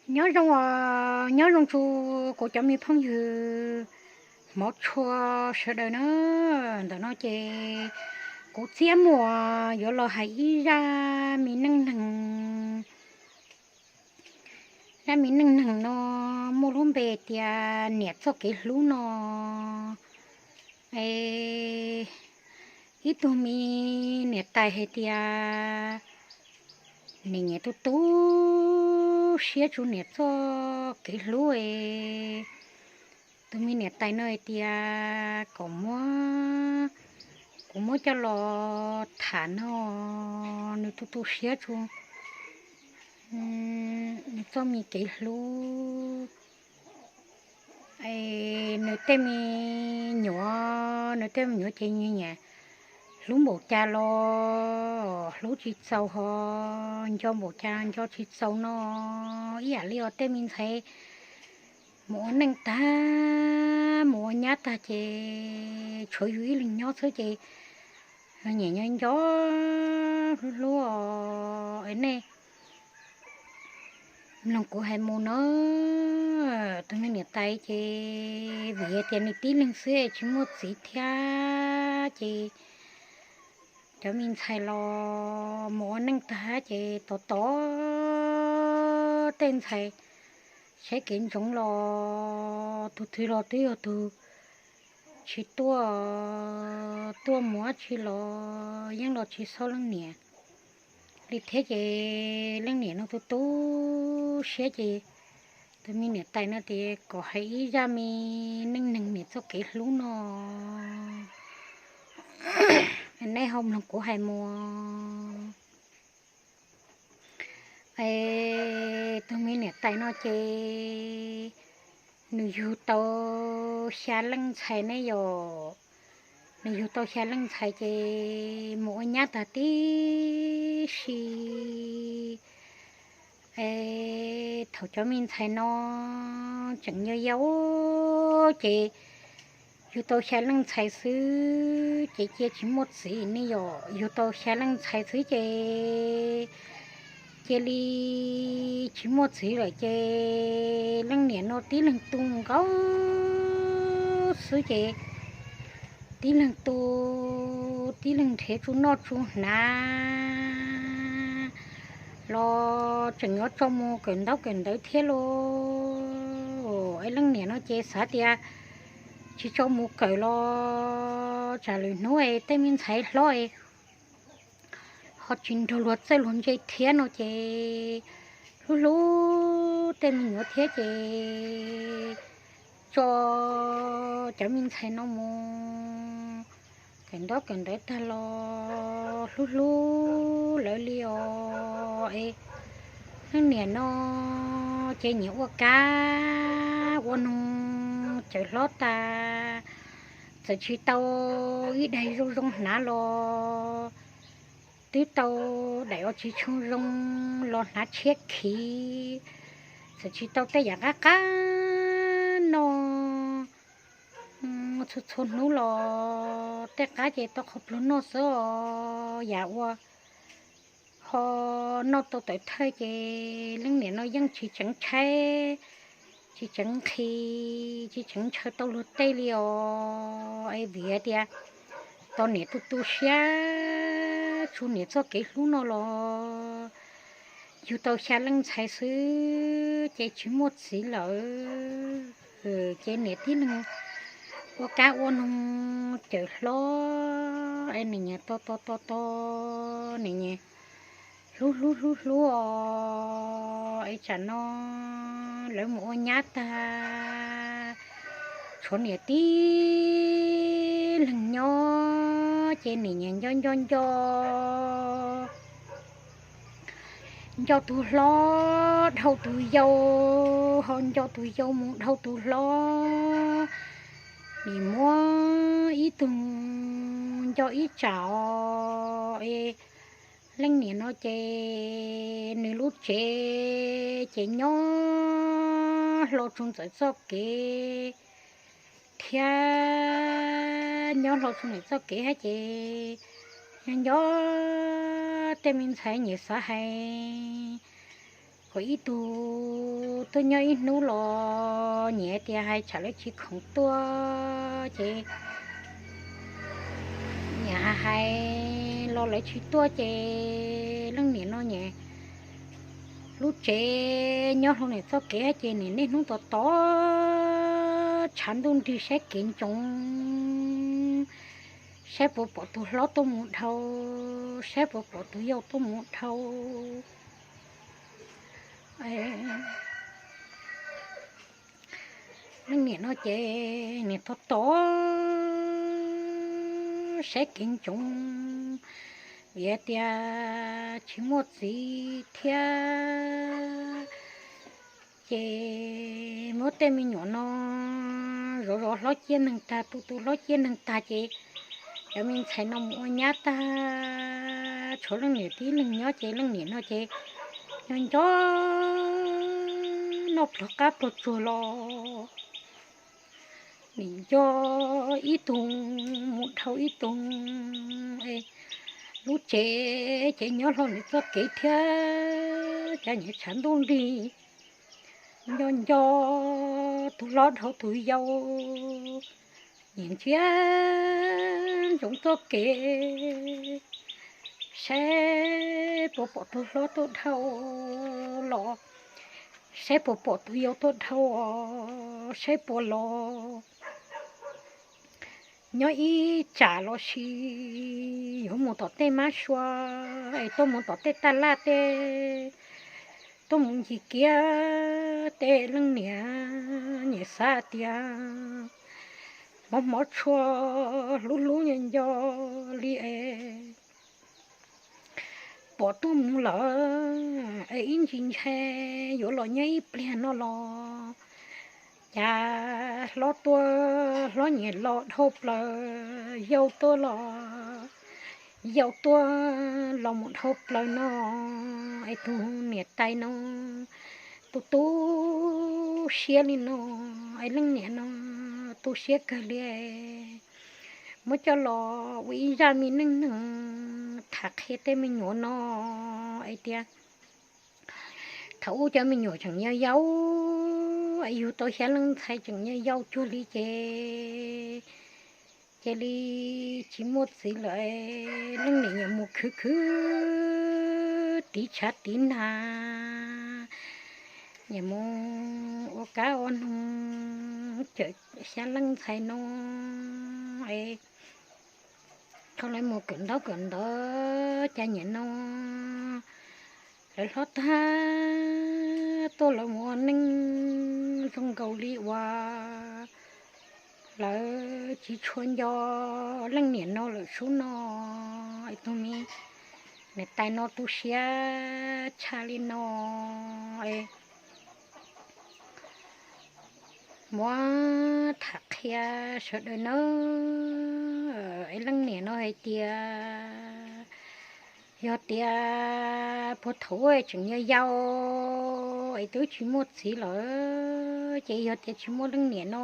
Nyob zoo os, nyob zoo tsu kuv cov me phooj ywg hmov tshua sawv daws na. Ntawm no ces kuv txiaj muaj yuav los hais ib zaj me neej neeg. Zaj me neej neeg no muaj lub npe tias niam txoj kev hlub no. Es ib tug me niam tais hais tias nws nyiam tu tu siab tsu niam txoj kev hlub es tus me niam tais no hais tias kom muab, kuv muab coj los tham no, nws tu tu siab tsu nws txoj me kev hlub. Es nws tej me nyuam, nws tej me nyuam ces nyiam hlub npaum cas los hlub tsis txaus ho nco npaum cas nco tsis txaus no. Ib yam li os tej me ntxhais mus ua neej tag, mus ua nyab tag ces tshuav yus ib leeg nyob xwb ces nyiam nco nco hlub hlub os. Nej mloog kuv hais mus na, tus me niam tais ces vim tias nws tib leeg xwb tsis muaj txiv thiab ces cov me ntxhais los mus ua neej tag ces tos tos tej ntxhais saib kev ntsoov los tus twg los twb yog tus tsis tuaj, tuaj mus dab tsi los yeej los tsis xauj leej niam li thiab ces leej niam no tu tu siab ces tus me niam tais no tias kom hais ib zaj me neej neeg niam txoj kev hlub no, nej ho mloog kuv hais mus. Es tus me niam tais no ces nws yug tau xya leej ntxhais ne yom. Nws yug tau xya leej ntxhais ces mus ua nyab tag tib si. Es thaum cov me ntxhais no tseem yau yau ces yug tau xya leej ntxhais xwb ces cia tsis muaj txiv ne yom. Yug tau xya leej ntxhais xwb ces cia li tsis muaj txiv lawm ces leej niam no tib leeg tu nkaus xwb ces tib leeg tu, tib leeg nrhiav tsu noj tsu hnav los tseem yuav tso mus kawm ntaub kawm ntawv thiab lauj. Es leej niam no ces xav tias tsis tso mus kawm los tsam lwm hnub es tej me ntxhais hlob es ho tsis nrog luag txawj luag ntse thiab no ces hlub hlub tej me nyuam thiab ces tso cov me ntxhais no mus kawm ntaub kawm ntawv tag los hlub hlub lawv li os. Es leej niam no ces nyiam ua kab ua noog cawm hlob tas, txawm tsis tau ib daig zoo zoo hnav los twb tau daim uas tsis tshua zoo los hnav tshiab khiv, txawm tsis tau tej yam qab qab noj txhua txhua hnub los tej qab ces tau qhov pluag noj xwb os. Yam uas ho noj tau tawm thawj ces leej niam no yeej tsis tseev tshaib, tsis tseev nqhis, tsis tseev ntshaw tau luag tej li os. Es vim hais tias tos niam tu tu siab tsu niam txoj kev hlub no los yug tau xya leej ntxhais xwb ces tsis muaj txiv lawm ces niam tib leeg ua kab ua noog cawm hlob es nws nyiam to to to to, nws nyiam hlub hlub hlub hlub os. Es tsam no lawv mus ua nyab tag, tshuav niam tib leeg nyob ces niam nyiam nco nco nco nco tus hlob dhau tus yau, ho nco tus yau mus dhau tus hlob. Nim muab ib tug nco ib tsam os. Es leej niam no ces nws lub tsev ces nyob hlo tsu ntxawm txoj kev thiab nyob hlo tsu ntxawm txoj kev thiab ces nyob nco tej me ntxhais nyiam xav hais Kuv ib tug tuaj nyob ib hnub los nyias tias hais tsam lawv tsis khoom tuaj ces nyias hais los lawv tsis tuaj ces leej niam no nyias lub tsev nyob hlo niam txoj kev ces niam niaj hnub tos tos tshav ntuj nrig saib kev ntsoov, saib puas pom tus hlob tuaj mus dhau, saib puas pom tus yau tuaj mus dhau. Leej niam no ces niam tos tos saib kev ntsoov, vim tias tsis muaj txiv thiab ces muab tej me nyuam no zov zov hlob ciaj neeg tag, tu tu hlob ciaj neeg tag ces cov me ntxhais no mus ua nyab tag, tshuav leej niam tib leeg nyob ces leej niam no ces nco nco noj pluag qab pluag tsuag los nim nco ib tug mus dhau ib tug. Lub tsev ces nyob hlo niam txoj kev thiab cas nyias tshav ntuj nrig nco nco tus hlob dhau tus yau, nyias ntsia ntsoov txoj kev saib puas pom tus hlob tuaj dhau los, saib puas pom tus yau tuaj dhau, saib puas los. Nyob ib tsam los sis yuav mus tom tej mab sua es tuaj mus tom tej taj laj tej, tuaj mus ncig kiab tej leej niam, nyias xav tias hmov hmov tshua hlub hlub nco nco li es pom tuaj mus lawm es ib ntsis ntshai yuav los nyob ib pliag no los cas hlob tuaj hlob nyias los dhau plaws, yau tuaj los yau tuaj los mus dhau plaws no es tus niam tais no tu tu siab li no es leej niam no tu siab kawg li. Muab coj los ua ib zaj me neej neeg tham qhia tej me nyuam no es tias thaum ub cov me nyuam tseem yau yau es yug tau xya leej ntxhais tseem yau yau cuag li ces cia li tsis muaj txiv lawm, leej niam nyias mus khwv khwv tiv tshav tiv nag, nyias mus ua kab ua noog cawm xya leej ntxhais no es thaum lawv mus kawm ntaub kawm ntawv cas niam no lawv hlob tag tuaj lawv mus ua neej zoo nkaus li uas lawv tsis tshua nco leej niam no lawm sub no es tus me niam tais no tu siab tshaj li no es muab tham qhia sawv daws nawb. Es leej niam no hais tias yog tias puag thaum ub tseem yau yau es twb tsis muaj txiv lawm ces yog tias tsis muaj leej niam no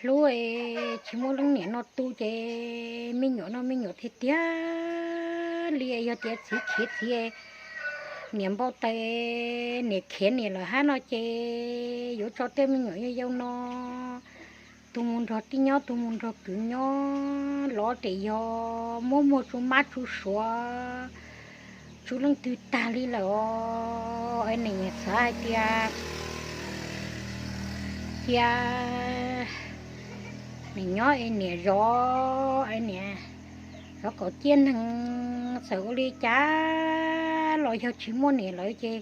hlub es tsis muaj leej niam no tu ces me nyuam no me nyuam tiag tiag li. Yog tias txiv khiav txiv, niam npau taws niam khiav niam lawm hab no ces yuav tso tej me nyuam yau yau no tus mus nrog tij nyob tus mus nrog kwv nyob los ces yog muab muag tsu mab tsu suav tsu leej twg tag li lawm os. Niam xav hais tias cia niam nyob es niam zov es niam zov kom ciaj neeg, txawm ua li cas los yog tsis muaj niam lawm ces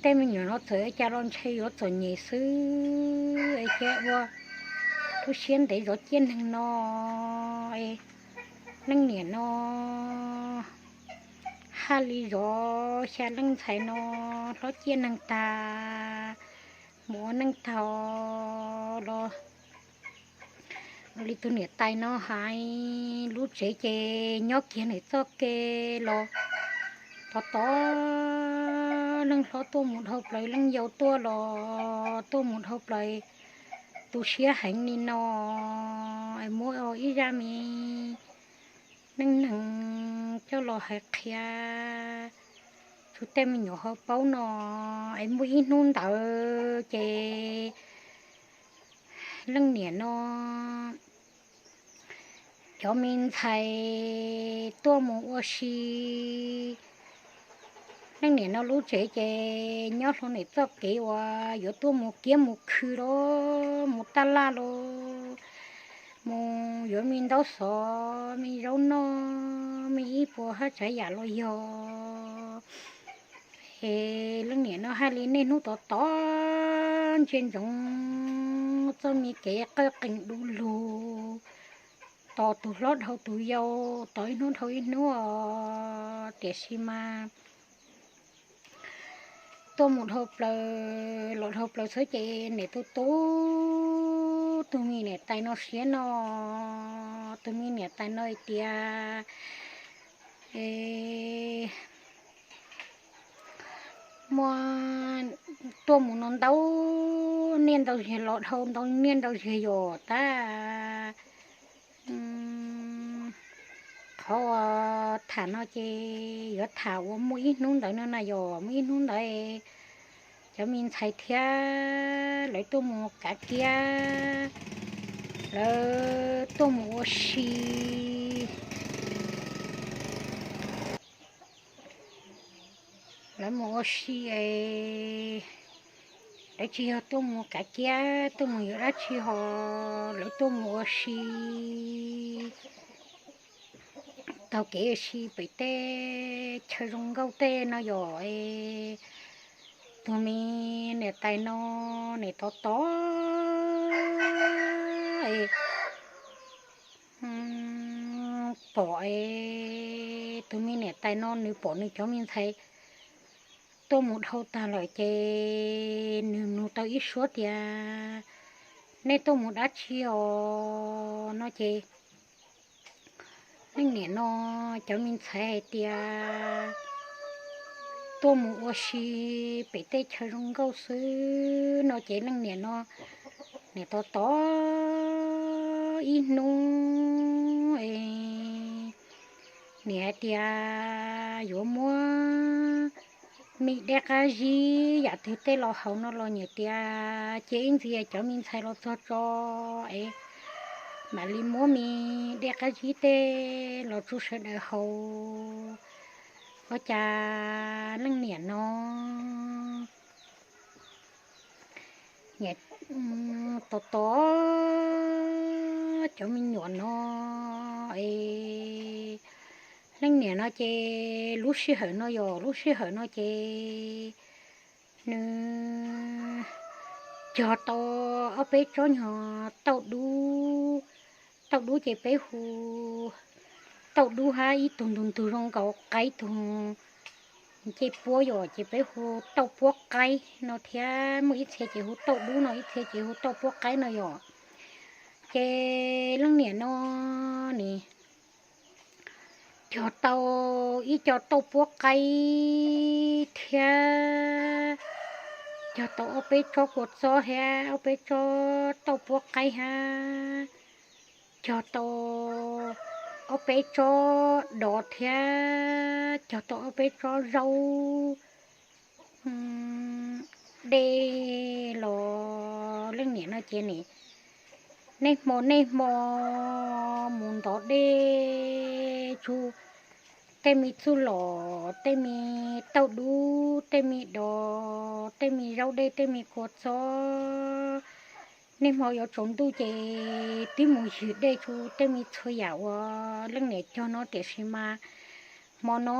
tej me nyuam no txawm ua cas los ntshe yuav txom nyem xwb es cia ua lub siab ntev zov ciaj neeg no es leej niam no haj li zov xya leej ntxhais no hlob ciaj neeg tag mus ua neej tag los li tus niam tais no hais, lub tsev ces nyob kiag nws txoj kev los tos tos leej hlob tuaj mus dhau plaws, leej yau tuaj los tuaj mus dhau plaws, tu siab heev li no. Muab ib zaj me neej neeg coj los hais qhia txhua tej me nyuam ho paub no, es muaj ib hnub ntawd ces leej niam no cov me ntxhais tuaj mus ua si. Leej niam no lub tsev ces nyob hlo ntawm txoj kev uas yuav tuaj mus kiab mus khw los mus taj laj los mus yuav me ntaub xov me zaub noj me ib puas hab tsav yam los yog. Es leej niam no hais li nej hnub tod tod ntsia ntsoov txoj me kev qawj qees du lug tos tus hlob dhau tus yau, tos ib hnub dhau ib hnub os, tiam sis mas tuaj mus dhau plaws los dhau plaws xwb ces niam tu tu tus me niam tais no siab no, tus me niam tais no hais tias muaj tuaj mus no ntau niaj ntau zaug los dhau ntau niaj ntau zaug yom, tab qhov uas tham no ces yuav tham uas muaj ib hnub ntawd no na yom, muaj ib hnub ntawd cov me ntxhais thiab lawv tuaj mus kav kiab, lawv tuaj mus ua si. Lawv mus ua si es lawv tsis yog tuaj mus kav kiab tuaj mus yuav dab tsi ho, lawv tuaj mus ua si taug kev ua si pem tej chaw zoo nkauj tej no yom. Tus me niam tais no niam tod tod pom es tus me niam tais no nws pom nws cov me ntxhais tuaj mus dhau tag lawm ces nws nug tau ib suab tias nej tuaj mus dab tsi os no ces leej niam no cov me ntxhais hais tias tuaj mus ua si pem tej chaw zoo nkauj xwb no ces leej niam no niam tod tod ib hnub es niam hais tias yuav muab me dej qab zib yam twg tej los haus no los niam tias cia ib ntxias cov me ntxhais los txog tso es mam li muab me dej qab zib tej los tso sawv daws haus. Ua cas leej niam no niam tos tos cov me nyuam no es leej niam no ces lub sij hawm no yog lub sij hawm no ces nws cog tau ob peb tsob nyuag tauj dub. Tauj dub ces peb hu tauj dub hab ib tug ntug ntug zoo nkaus qaib tug ncej puab yom ces peb hu tauj puab qaib no thiab muaj ib txhia ces hu tauj dub no ib txhia ces hu tauj puab qaib no yom. Ces leej niam no nis cog tau ib co tauj puab qaib thiab cog tau ob peb tsob kua txob thiab ob peb tsob tauj puab qaib hab cog tau ob peb tsob dov thiab cog tau ob peb tsob zaub dej los leej niam no ces nim nej hmo nej hmo mus ntov dej tsu tej me txuj lom tej me tauj dub tej me dov tej me zaub dej tej me kua txob. Nej hmo yuav tsaus ntuj ces twb mus ywg dej tsu tej me txhua yam uas leej niam cog no tiam sis mas hmo no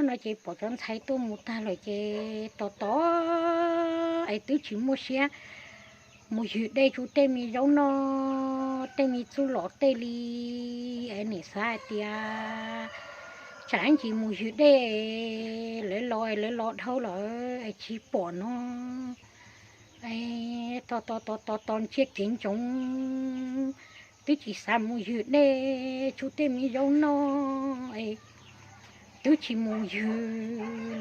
no ces pom cov ntxhais tuaj mus tag lawm ces tos tos es twb tsis muaj siab mus ywg dej tsu tej me zaub noj tej me txuj lom tej li. Es nim xav hais tias tsam ib ntsis mus ywg dej lawv los lawv los dhau lawm es tsis pom no. Tos tos tos tos ntsia kev ntsoov twb tsis xav mus ywg dej tsu tej me zaub noj es twb tsis mus ywg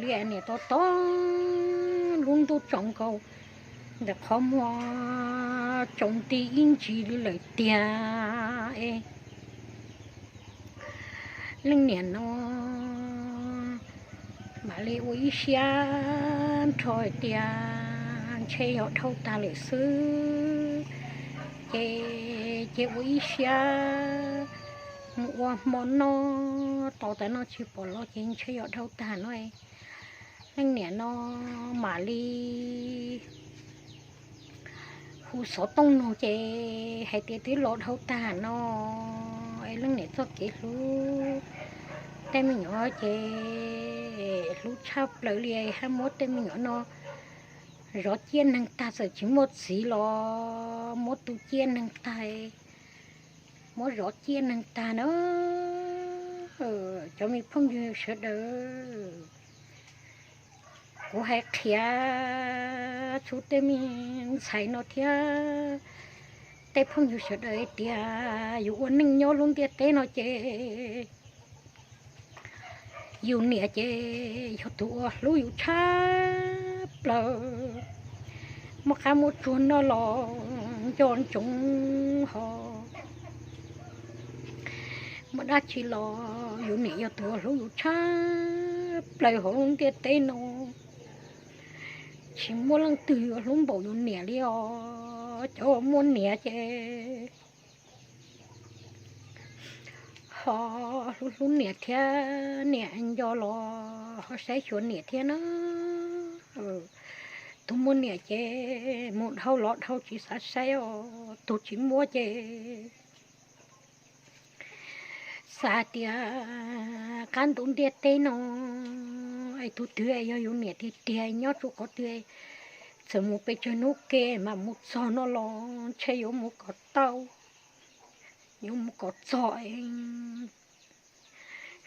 li. Nim tos tos lub ntuj tsaus nkaus ntawm qhov muag tsaus nti ib ntsis li lawm tiag es leej niam no mas li ua ib siab nrho hais tias ntshe yog dhau tag lawm xwb, ces ces ua ib siab mus ua hmo noj, tos tas no tsis pom los ces ntshe yog dhau tag no. Leej niam no mam li hu xov tooj nug ces hais tias twb los dhau tag no. Es leej niam txoj kev hlub tej me nyuam ces hlub tshaj plaws li, hab muab tej me nyuam no zov ciaj neeg tag, txawm tsis muaj txiv los muab tu ciaj neeg tag, muab zov ciaj neeg tag na. Cov me phooj ywg sawv daws, kuv hais qhia txhua tej me ntxhais no thiab tej phooj ywg sawv daws hais tias yus ua neej nyob lub ntiaj teb no ces yus niam ces yog tus uas hlub yus tshaj plaws, muaj qab muaj tsuag noj los nco ntsoov hos muaj dab tsi los yus niam yog tus uas hlub yus tshaj plaws hauv lub ntiaj teb no. Tsis muaj leej twg yuav hlub npaum yus niam li os. Cov uas muaj niam ces ho hlub hlub niam thiab niam nco los ho saib xyuas niam thiab na. Tus muaj niam ces mus dhau los dhau tsis xav saib os, tus tsis muaj ces xav tias qab ntuj ntiaj teb no es tus twg yog yus niam tiag tiag nyob tsuas qhov twg, txawm mus pes tsawg hnub ke mas mus txog no los ntshe yuav mus kom tau, yuav mus kom txog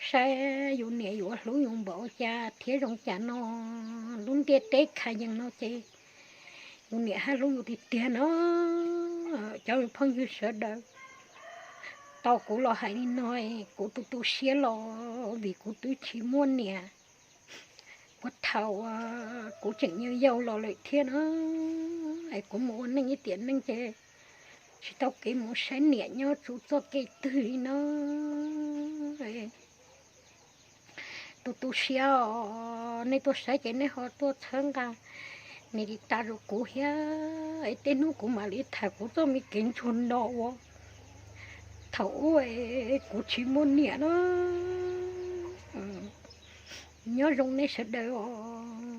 saib yus niam yuav hlub yus npaum cas thiab zoo cas no. Lub ntiaj teb khav yees no ces yus niam hab hlub yus tiag tiag no. Cov phooj ywg sawv daws, tau kuv los hais li no, kuv tu tu siab los vim kuv twb tsis muaj niam. Puag thaum kuv tseem yau yau los lawm thiab na, es kuv mus ua neej ib tiam neej ces tsis tau kev mus saib niam nyob tsuas txoj kev twg li no. Tu tu siab os, nej tuaj saib ces nej ho tuaj txhawb nqa, nej li tas rau kuv thiab, tej hnub kuv mam li tham kuv txoj me kev ntsuag no ua thaum ub kuv tsis muaj niam na. Nyob zoo nej sawv daws os.